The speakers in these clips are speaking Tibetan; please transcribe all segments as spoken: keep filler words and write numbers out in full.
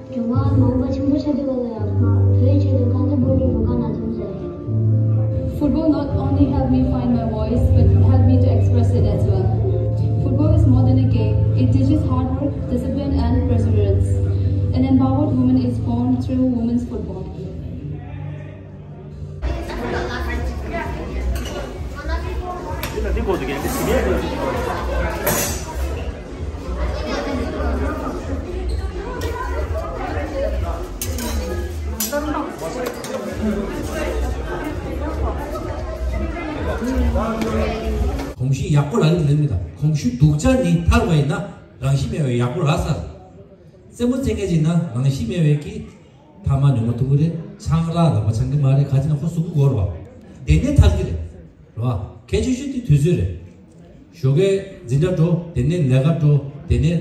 སྦྱོང་བ་མང་པོ་ཆེན་པོ་ཆགས་འདུག་པ་ལ་ཡང་བོད་ཆེད་དུ་ཁ་ཚ་དཔོན་པོའི་རུ་ཁག་ནང་འཛོམས་ཟེར། Football not only helped me find my voice, but helped me to express it as well. Football is more than a game. It teaches hard work, discipline, and perseverance. An empowered woman is born through women's football. གོམས་གཤིས་ཡག་པོ་ལ་ལེན་ལེན་མི་དང་གོམས་གཤིས་སྡུག་ཅག་ནི་ཐར་བ་ཡིན་ན་རང་གཤིས་མེད་པའི་ཡག་པོ་རག་ས་རེད། རྩེད་མོ་རྩེ་མཁན་ཅིག་ན་རང་གཤིས་མེད་པའི་གི་ཕ་མ་ཉོ་མ་ཐུབ་ཀྱི་རེད། ཆང་རག་ལག་པ་འཆང་གི་མ་རེད། ག་ཅི་ན་ཁོ་གཟུགས་པོ་འགོར་བ། དེ་ནས་ཐར་གི་རེད། རེད་བ། གལ་ཆེ་ཤོས་དེ་དུས་ཚོད་རེད། ཞོགས་ཀས་འཛིན་གྲྭ་འགྲོ། དེ་ནས་ལས་ཀ་འགྲོ། དེ་ནས་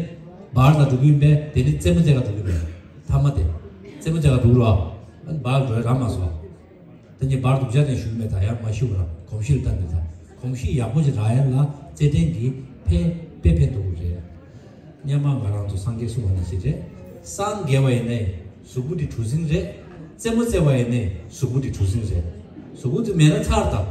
བར་ལ་འགྲོ་གི་ཡིན་པས། དེ་ནས་རྩེད་མོ་རྩེ་ག་འགྲོ་གི་ཡིན་པས། ཐ་མ་དེ་རྩེད་མོ་རྩེ་ག་འགྲོ་གི་རེད་བ། ཨ་ནི་བར་འགྲོ་ཡ་རག་མ་སོང་། ད་ནི་བར་སྡུག་ཅག་ནས་ཞུ་གི་མེད། ད་ཡར་མ་ཞུ་བ་རང་གོམས་གཤིས་ལ་ལྟ་འདི་ད་གོམས་གཤིས་ཡག་པོ་ཞིག་རག་ཡ་ལ་རྩེད་འགྲན་གྱི་ཕན་དཔེ་ཕན་ཐོགས་ཀྱི་རེད། སྔོན་མ་ང་རང་ཚོ་སངས་རྒྱས་གསུངས་པ་ནང་བཞིན་རེད། སངས་རྒྱས་པ་ཡིན་ནའི་གཟུགས་པོ་འདི་གྲུ་གཟིངས་རེད། རྩེད་མོ་རྩེ་བ་ཡིན་ནའི་གཟུགས་པོ་འདི་གྲུ་གཟིངས་རེད། གཟུགས་པོ་འདི་མེད་ན་ཚར་དང་།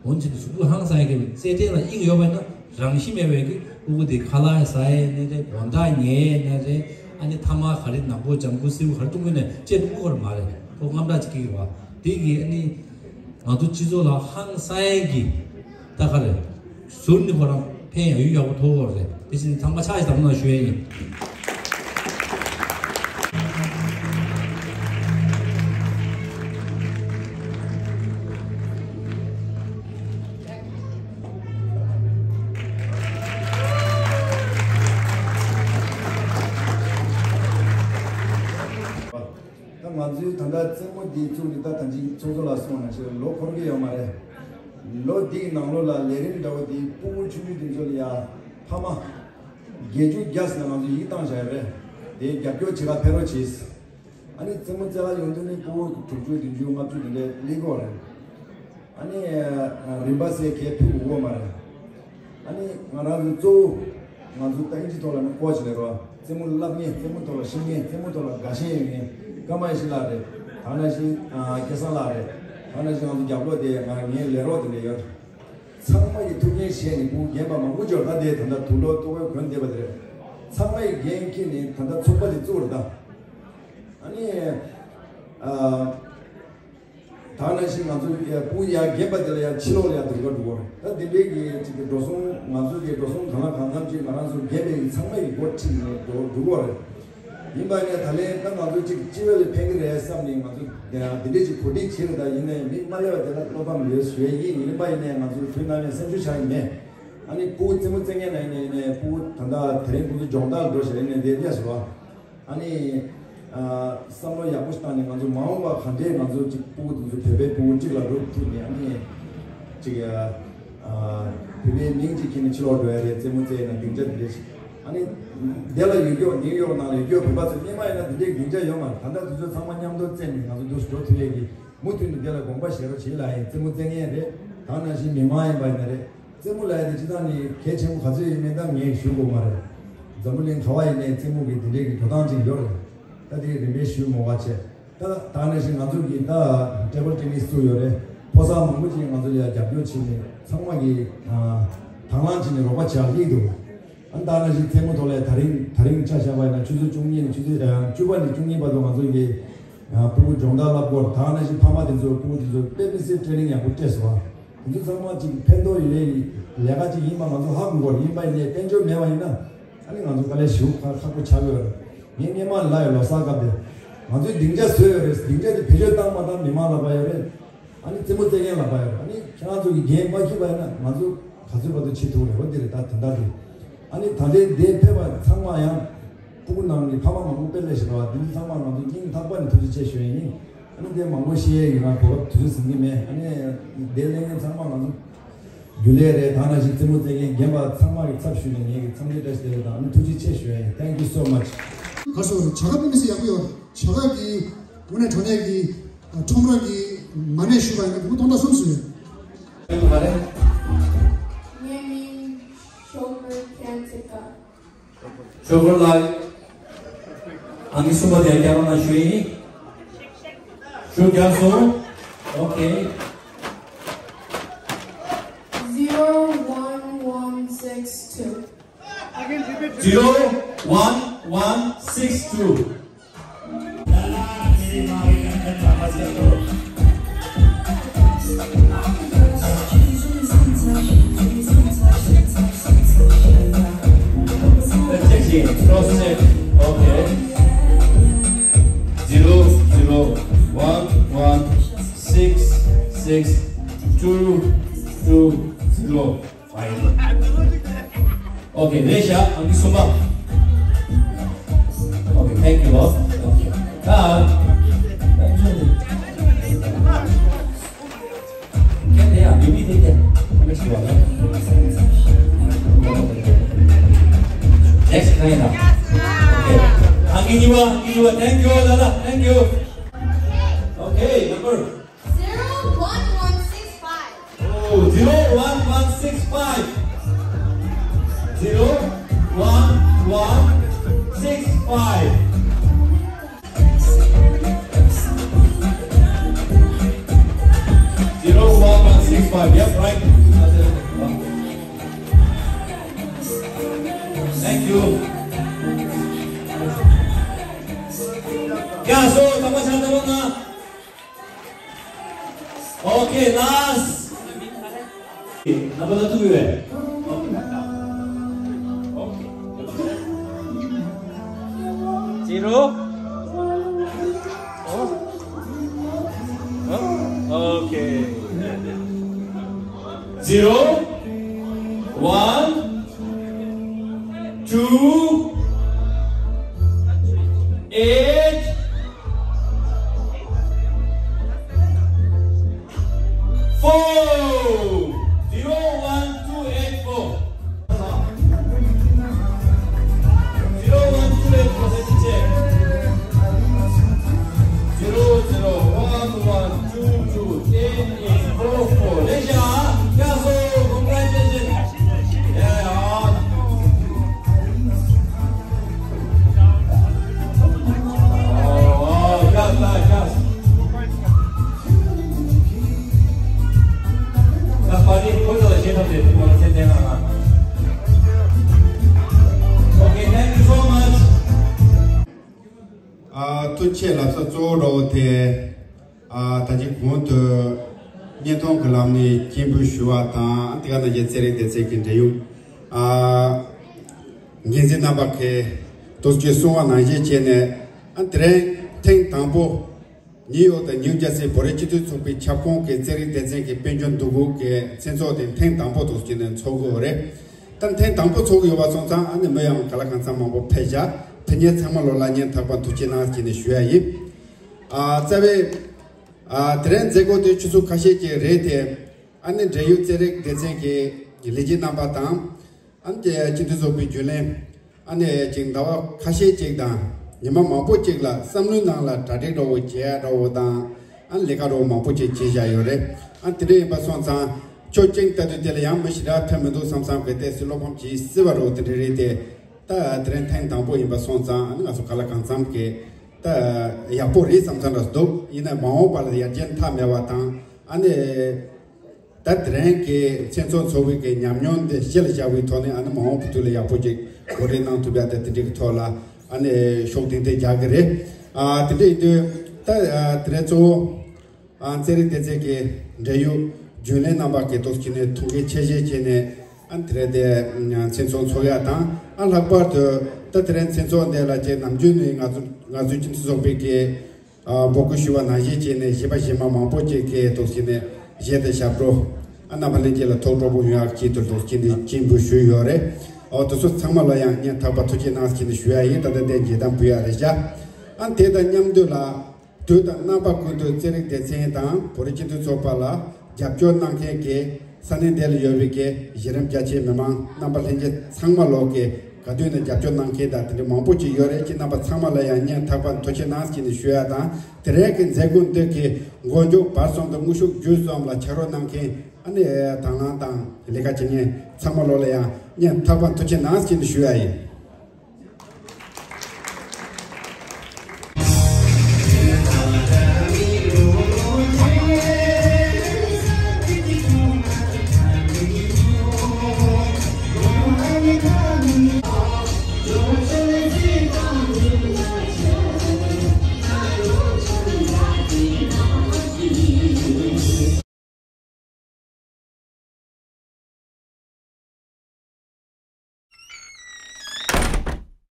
འོན་ཀྱང་གཟུགས་པོ་ཧང་སང་ཡ་གི་རྩེད་འགྲན་ལ་དབྱིངས་ཡོད་པ་ཡིན་ན་རང་གཤིས་མེད་པའི་གི་ཕྲུ་གུ་འདི་ཁ་ལག་ཟ་ཡ་ཡིན་ནའི་རེད། དགོང་དག་ཉལ་ཡ་ཡིན་ནའི་རེད། ཨ་ནི་ཐ་མག་ག་རེ་ནག་པོ་ལྗང་ཁུ་སེར་པོ་ག་རེ་བཏུང་གི་ཡིན་ནའི་ལྕེ་བཏུང་གི་ཡོད་མ་རེད། ཁོ་དངངས་སྐྲག་ཅིག་སྐྱེ་གི་རེད་བ། དེ་གི་ཨ་ནི་ང་ཚོ་སྤྱི་ཚོགས་ལ་ཧང་སང་ཡ་གི་ད་ག་རེ་ཟུར་ནི་ཁོ་རང་ཕན་ཡག་ཡོད་ཡག་པོ་ཐོགས་ཡོད་རེད། དེ་བཞིན་ཚང་མ་ཕྱག་ཞིག་བརྡབ་གནང་ཞུ་ཡ་ཡིན། ད་ང་ཚོའི་ད་ལྟ་རྩེད་མོ་འདི་བཙུགས་ནས་ད་ད་ཅིག་ཚོགས་གཙོ་ལགས་གསུངས་ནང་བཞིན་ལོ་འཁོར་གྱི་ཡོད་མ་རེད། ལོ་འདིའི་ནང་ལོགས་ལ་ལས་རིམ་འདྲ་བོ་འདི་ཕྲུ་གུ་ཆུང་ཆུང་དེ་ཚོ་ལ་ཡ་ཕ་མ་བརྒྱད་ཅུ་བརྒྱ་ཙམ་ལ་ང་ཚོ་ཡིག་བཏང་བཞག་ཡོད་རེད། དེ་རྒྱབ་སྐྱོར་བྱེད་ག་ཕེབས་རོགས་གྱིས། ཨ་ནི་རྩེད་མོ་རྩེ་ག་ཡོང་དུས་ནི་ཕྲུ་གུ་དྲུག་ཅུ་བདུན་ཅུ་ལྔ་བཅུ་དེ་འདྲའི་སླེབས་ཀྱི་ཡོད་རེད། ཨ་ནི་རིན་པ་ཟེར་གས་ཕུལ་དགོས་མ་རེད། ཨ་ནི་ང་རང་ཚོ་གཙོ་བོ་ང་ཚོ་ད་ཨིན་ཇི་ཐོག་ལ་ནི་ཀོ་ཆི་ལབ་རོགས། རྩེད་མོ་བསླབ་མཁན། རྩེད་མོ་ཐོག་ལ་ཤེས་མཁན། རྩེད་མོ་ཐོག་ལ་དགའ་ཞེན་ཡོད་མཁན་ཀརྨ་ཡེ་ཤེས་ལགས་རེད། ད་ནང་བཞིན་སྐལ་བཟང་ལགས་རེད། ད་ནང་བཞིན་ང་ཚོ་རྒྱབ་ལོགས་དེ་ང་ངའི་ལས་རོགས་དེ་འདྲ་ཡོད། ཚང་མ་གིས་ཐུགས་འགན་བཞེས་ནས་ཕྲུ་གུ་རྒན་པ་མང་པོ་འབྱོར། ད་དེ་ད་ལྟ་དུག་ལོག་ལྟོ་གོས་གོན་བསྡད་པ་དེ་རེད། ཚང་མ་གིས་འགན་འཁྱེར་ནས་ད་ལྟ་ཚོགས་པ་དེ་བཙུགས་རེད་ད། ཨ་ནི་ཨ། ད་ནང་བཞིན་ང་ཚོ་ཡ་ཕྲུ་གུ་ཡ་རྒན་པ་དེ་ལ་ཡ་ཕྱི་ལོགས་ལ་ཡ་སྡུག་པ་འགྲོ་གི་རེད། ད་དེ་འདྲའི་གི་ཅིག་གི་འགྲོ་སོང་ང་ཚོ་གི་འགྲོ་སོང་གང་ལ་གང་འཚམ་ཅིག་ང་རང་ཚོ་རྒན་པའི་ཚང་མ་ཡི་འགོ་ཁྲིད་ནས་འགྲོ་འགྲོ་གི་རེད། ཡིན་པ་ཡིན་ནའི་ད་ལན་ད་ང་ཚོ་ཅིག་སྤྱི་བོ་ལ་ཕན་གི་རེད་བསམ་ནས་ང་ཚོ་དེ་འདྲའི་ཅིག་གོ་སྒྲིག་བྱེད་རེད། ད་ཡིན་ནའི་མི་མ་སླེབས་པ་དེ་ལ་བློ་ཕམ་ཡོད་ཞུ་ཡ་ཡིན། ཡིན་པ་ཡིན་ནའི་ང་ཚོ་དུས་ནམ་ཡང་སེམས་ཤུགས་ཆག་གི་མེད། ཨ་ནི་ཕྲུ་གུ་རྩེད་མོ་རྩེ་མཁན་ན་ཡིན་ནའི་ཡིན་ནའི་ཕྲུ་གུ་ད་ལྟ་དེ་རིང་ཁོང་ཚོ་སྦྱོང་བརྡར་འགྲོ་བཞིན་ཡིན་ནའི་དེ་སླེབས་སོང་བ། ཨ་ནི། ཨ། བསམ་བློ་ཡག་པོ་ཞིག་བཏང་ནས་ང་ཚོ་མ་འོངས་པ་ག་འདྲས་ང་ཚོ་གཅིག་ཕྲུ་གུ་དེ་ཚོ་བོད་པའི་ཕྲུ་གུ་གཅིག་ལ་འགྲོ་ཐུབ་ནས་ཨ་ནི། གཅིག་ཨ། བོད་པའི་མིང་གཅིག་ཁྱེར་ནས་ཕྱི་ལོགས་འགྲོ་ཡ་རེད། རྩེད་མོ་རྩེ་ཡ་ན་སྡིངས་ཆ་འདི་འདྲས་ཤིག་ཨ་ནི། འདི་ལ་ཡོད་རྒྱུ་ནིའུ་ཡོག་ནང་ལ་ཡོད་རྒྱུ་བོད་པ་ཚོ་སྔོན་མ་ཡིན་ན་འདི་འདྲའི་སྡིངས་ཆ་ཡོད་མ་རེད། ད་ལྟ་དེ་ཚོ་ཚང་མ་མཉམ་དུ་རྩེས་ནས་ང་ཚོ་འདུག་སེ་འགྲོ་ཐུབ་ཡས་ཀྱི་མུ་མཐུད་ནས་འདི་ལ་དགོངས་པ་བཞེས་རོགས་བྱེད་ལ་ཡིན། རྩེད་མོ་རྩེ་མཁན་རེད། ད་ནང་བཞིན་མི་མང་ཡིན་པ་ཡིན་ན་རེད། རྩེད་མོ་ལབ་ཡ་དེ་སྤྱིར་བཏང་ནས་གལ་ཆེན་པོ་ག་ཚོད་ཡིན་མིན་ད་ངས་ཞུ་དགོས་མ་རེད། འཛམ་བུ་གླིང་ག་བ་ཡིན་ནའི་རྩེད་མོ་གི་དེ་འདྲའི་གི་འགྲོ་སྟངས་ཅིག་ཡོད་རེད། ད་དེ་རིམ་པས་ཞུ་མོ་བ་བྱས། ད་ད་ནང་བཞིན་ང་ཚོ་གི་ད་ཊེ་བལ་ཊེ་ནིས་བཙུགས་ཡོད་རེད། ཕོ་གསར་མང་པོ་ཅིག་ང་ཚོ་ལ་ཡ་རྒྱབ་སྐྱོར་བྱས་ནས་ཚང་མ་གི་དང་བླངས་བྱས་ནས་རོགས་པ་བྱེད་ཡག་སླེབས་འདུག་ཨ་ནི་ད་ནང་བཞིན་རྩེད་མོ་ཐོག་ལ་ད་རིང་ད་རིང་ཆ་བཞག་པ་ཡིན་ན་ཆུ་ཚོད་བཅུ་གཉིས་ནས་ཆུ་ཚོད་བཅུ་པ་ནས་བཅུ་གཉིས་བར་དུ་ང་ཚོ་གི་ཕྲུ་གུ་སྦྱོང་བརྡར་བསླབ་སྐོར། ད་ནང་བཞིན་ཕ་མ་དེ་ཚོ་ཕྲུ་གུ་དེ་ཚོ་དཔེ་མི་སྲིད་ཊེ་རེ་ནིང་ཡག་པོ་སྤྲད་སོང་བ། དེ་ཚོ་ཚང་མ་ཅིག་ཕན་ཐོགས་ཡོད་ཡ་ལས་ཀ་ཅིག་ཡིན་པ་ང་ཚོ་ཧ་གོ་གི་ཡོད་རེད། ཡིན་པ་ཡིན་ནའི་དཔལ་འབྱོར་མེད་པ་ཡིན་ན་ཨ་ནི་ང་ཚོ་དཀའ་ལས་ཞེ་པོ་ཁག་ཁག་པོ་ཆགས་ཀྱི་ཡོད་རེད། ངས་སྔོན་མ་ལབ་ཡོད། ལོ་གསར་སྐབས་དེ་ང་ཚོས་སྡིངས་ཆ་བཟོས་ཡོད་རེད། སྡིངས་ཆ་དེ་བེད་སྤྱོད་བཏང་མ་བཏང་མི་མང་ལབ་པ་ཡོད་རེད། ཨ་ནི་རྩེད་མོ་རྩེ་མཁན་ལབ་པ་ཡོད་རེད། ཨ་ནི་ཁྱེད་རང་ཚོ་གིས་འགན་མ་འཁྱེར་བ་ཡིན་ན་ང་ཚོ་ག་ཚོད་བར་དུ་བྱེད་ཐུབ་རེད། འོ་འདི་རེད། ད་དེ་འདྲ་རེད། ཨ་ནི་ད་ལྟའི་འདིར་ཕེབས་པ་ཚང་མ་ཡང་ཕྲུ་གུ་ནང་གི་ཕ་མ་མང་པོ་དཔེ་སླེབས་ཤག་རེད་བ། འདི་ཚོ་ཚང་མ་ང་ཚོ་སྙིང་ཐག་པ་ནས་ཐུགས་རྗེ་ཆེ་ཞུ་ཡ་ཡིན། ཨ་ནི་དེ་མང་པོ་བཤད་ཡས་ཀྱི་ང་གོ་སྐབས་དུས་ཚོད་ཟིན་གྱི་མེད། ཨ་ནི་དེ་གླེང་མཁན་ཚང་མ་ང་ཚོ་རྒྱུན་ལས་རེད། ད་ནང་བཞིན་རྩེད་མོ་རྩེ་མཁན་རྒན་པ་ཚང་མ་གི་ཚབ་ཞུས་ནས་ངེད་ཀྱི་འཚམས་འདྲི་བཀྲ་ཤིས་བདེ་ལེགས་དང་ཨ་ནི་ཐུགས་རྗེ་ཆེ་ཞུ་ཡ་ཡིན། Thank you so much། ག་སོ་བྱ་དགའ་དཔེ་མི་སྲིད་ཡག་པོ་ཡོད་རེད། བྱ་དགའ་གི་དངོས་གནས་དྲང་གནས་ཀྱི་ཁྲོམ་ར་གི་མ་གནས་ཞུས་པ་ཡིན་ན་སྒོར་མོ་སྟོང་ཕྲག་གསུམ་ཙམ་ཡོད། ངའི་མིང་ཤོག་བུ་ཁན་ཚིག་ག་ཤོག་བུ་ལགས། ཨང་ཀི་གསུམ་པ་དེ་རྒྱག་རོགས་གནང་ཞུ་ཡིན། ཞུ་རྒྱག་སོང་། ཨོ་ཁེ། zero one one six two. Zero one one six two. Check here. Cross check. Okay. Zero zero one one six six two two zero. Okay, རེད་ཤག་ཨང་ཀི་གསུམ་པ། Okay, thank you, boss. Okay. ད། Next client. Okay. ཨང་ཀི་གཉིས་པ། ཨང་ཀི་གཉིས་པ། Thank you, Lala. Thank you. Okay, number. Zero one one six five. Oh, zero one one six five. Zero one one six five. Zero one one six five. Yep, right. Thank you. ཡ་སོ། ད་མ་ཆགས་ད་རོགས་གནང་། Okay, last. ནམ་པ་ལ་ཐུག་ཡོད། Zero. Okay. Zero, one, two, eight, four. Zero one two eight four. Zero one two eight four. Let me check. Zero zero one one two two eight eight four four. Let's go. Congratulations. Yeah. Okay, thank you so much. ཨ། ཐུགས་རྗེ་ཆེ་ལབ་ས་གཙོ་བོ་འདྲ་བོ་དེ། ཨ། ད་ཅི་གོང་དུ་བརྙན་ཐུང་གི་ལམ་ནས་སྤྱན་འབུལ་ཞུ་བ་དང་། དེ་ག་ནང་བཞིན་ཚན་རིག་སྡེ་ཚན་གྱི་འབྲེལ་ཡོད། ཨ། འགན་འཛིན་རྣམ་པ་གིས་ཏོག་ཙམ་གསུངས་པ་ནང་བཞིན་བྱས་ནས། ཨ། དེ་རིང་ཐེངས་དང་པོ་ནིའུ་ཡོག་དང་ནིའུ་ཇར་སི་བོད་རིགས་སྤྱི་མཐུན་ཚོགས་པའི་ཁྱབ་ཁོངས་ཀྱི་ཚན་རིག་སྡེ་ཚན་གྱི་དཔལ་འབྱོར་འདུ་འགོད་ཀྱི་མཚན་ཚོགས་དེ་ཐེངས་དང་པོ་ཏོག་ཙམ་ནས་འཚོགས་དགོས་རེད། ད་ཐེངས་དང་པོ་འཚོགས་ཀྱི་ཡོད་པ་སོང་ཙང་། ཨ་ནི་མི་ཡང་ག་ལ་གང་འཚམ་མང་པོ་ཕེབས་བཞག་ཕེབས་མཁན་ཚང་མ་ལོ་ལ་སྙིང་ཐག་པ་ཐུགས་རྗེ་གནང་ཟེར་ནས་ཞུ་ཡ་ཡིན། ཨ། རྩ་བའི། ཨ། དེ་རིང་མཛད་སྒོ་དེ་ཆུ་ཚོད་ཁ་ཤས་ཀྱི་རེད་དེ། ཨ་ནི་འབྲེལ་ཡོད་ཚན་རིག་སྡེ་ཚན་གྱི་ལས་བྱེད་རྣམ་པ་དང་། ཨ་ནི་སྤྱི་མཐུན་ཚོགས་པའི་རྒྱུན་ལས། ཨ་ནི་ཅིག་ཟླ་བ་ཁ་ཤས་ཅིག་དང་ཉི་མ་མང་པོ་ཅིག་ལ་བསམ་བློའི་ནང་ལ་གྲ་སྒྲིག་འདྲ་བོ་བྱས་འདྲ་བོ་དང་། ཨ་ནི་ལས་ཀ་འདྲ་བོ་མང་པོ་ཅིག་བྱས་བཞག་ཡོད་རེད། ཨ། དེ་འདྲ་ཡིན་པ་སོང་ཙང་། ཕྱོགས་གཅིག་ལྟ་དུས་དེ་ལ་ཡང་མི་ཞེ་དྲག་ཕེབས་མི་འདུག་བསམ་བསམ་གི་ཏོག་ཙམ་བློ་ཕམ་བྱེད་སྲིད་པ་འདྲ་བོ་དེ་འདྲ་རེད་དེ། ད་དེ་རིང་ཐེངས་དང་པོ་ཡིན་པ་སོང་ཙང་། ཨ་ནི་ང་ཚོ་ག་ལ་གང་འཚམ་གི་ད་ཡག་པོ་རེད་བསམ་བསམ་འདྲ་འདུག་ཡིན་ན་མ་འོངས་པ་ལ་ཡར་རྒྱས་མཐའ་མེད་པ་དང་། ཨ་ནི་ད་དེ་རིང་གི་མཚན་ཚོགས་འཚོགས་པའི་གི་ཉམས་མྱོང་འདི་གཞི་ལ་བཞག་པའི་ཐོག་ནས། ཨ་ནི་མ་འོངས་པ་དུས་ལ་ཡག་པོ་ཅིག་གོ་སྒྲིག་གནང་ཐུབ་ཡ་དེ་དེ་འདྲའི་གི་ཐོག་ལ། ཨ་ནི་ཤུགས་ཏན་ཏན་རྒྱག་གི་རེད། ཨ། དེ་འདྲ་ཡིན་དུས་ད། ཨ། དེ་རིང་གཙོ་བོ། ཨ། ཚན་རིག་སྡེ་ཚན་གྱི་འབྲེལ་ཡོད་རྒྱུན་ལས་རྣམ་པ་གིས་ཏོག་ཙམ་ནས་ཐུགས་འགན་ཆེ་བཞེས་བྱས་ནས། ཨ། དེ་རིང་དེ་མཚན་ཚོགས་འཚོགས་ཡ་དང་། ཨ། ལྷག་པར་དུ་ད་དེ་རིང་མཚན་ཚོགས་འདི་ལ་ཅིག་ནམ་རྒྱུན་ནས་ང་ཚོ་ང་ཚོའི་སྤྱི་མཐུན་ཚོགས་པའི་གི། ཨ། འབོད་སྐུལ་ཞུས་པ་ནང་བཞིན་བྱས་ནས་གཞས་པ་གཞས་མ་མང་པོ་ཅིག་གིས་ཏོག་ཙམ་ནས་གཞས་དང་ཞབས་བྲོ། ཨ། རྣམ་པ་ལྷན་རྒྱས་ལ་ཐུགས་སྤྲོ་པོ་ཡོང་ཡག་ཆེད་དུ་ཏོག་ཙམ་ནས་སྤྱན་འབུལ་ཞུས་ཡོད་རེད། ཨོ། དེ་ཚོ་ཚང་མ་ལ་ཡང་སྙིང་ཐག་པ་ཐུགས་རྗེ་གནང་ཟེར་ནས་ཞུ་ཡ་ཡིན། ད་ལྟ་དེ་མཇལ་དམ་འབུལ་ཡ་རེད་བཞག་ཨ། དེ་དང་མཉམ་དུ་ལ། དུས་དང་རྣམ་པ་ཀུན་ཏུ་ཚན་རིག་སྡེ་ཚན་དང་བོད་རིགས་སྤྱི་མཐུན་ཚོགས་པ་ལ་རྒྱབ་སྐྱོར་གནང་མཁན་གྱི་ས་གནས་འདི་ལ་ཡོད་པའི་གི་གཞི་རིམ་རྒྱ་ཆེའི་མི་མང་རྣམ་པ་ལྷན་རྒྱས་ཚང་མ་ལོག་གི་ག་དུས་ནས་རྒྱབ་སྐྱོར་གནང་མཁན་དང་དེ་འདྲ་མང་པོ་ཅིག་ཡོད་རེད། ཁྱེད་རྣམ་པ་ཚང་མ་ལ་ཡང་སྙིང་ཐག་པ་ཐུགས་རྗེ་གནང་ཟེར་ནས་ཞུ་ཡ་དང་། དེ་རིང་གི་མཛད་སྒོ་འདི་གི་མགོ་མཇུག་བར་གསུམ་དུ་དངོས་ཤུགས་བརྒྱུད་གསུམ་ལ་ཕྱག་རོགས་གནང་མཁན། ཨ་ནི་དང་བླངས་དང་ལས་ཀ་བྱེད་མཁན་ཚང་མ་ལོག་ལ་ཡང་སྙིང་ཐག་པ་ཐུགས་རྗེ་གནང་ཟེར་ནས་ཞུ་ཡ་ཡིན།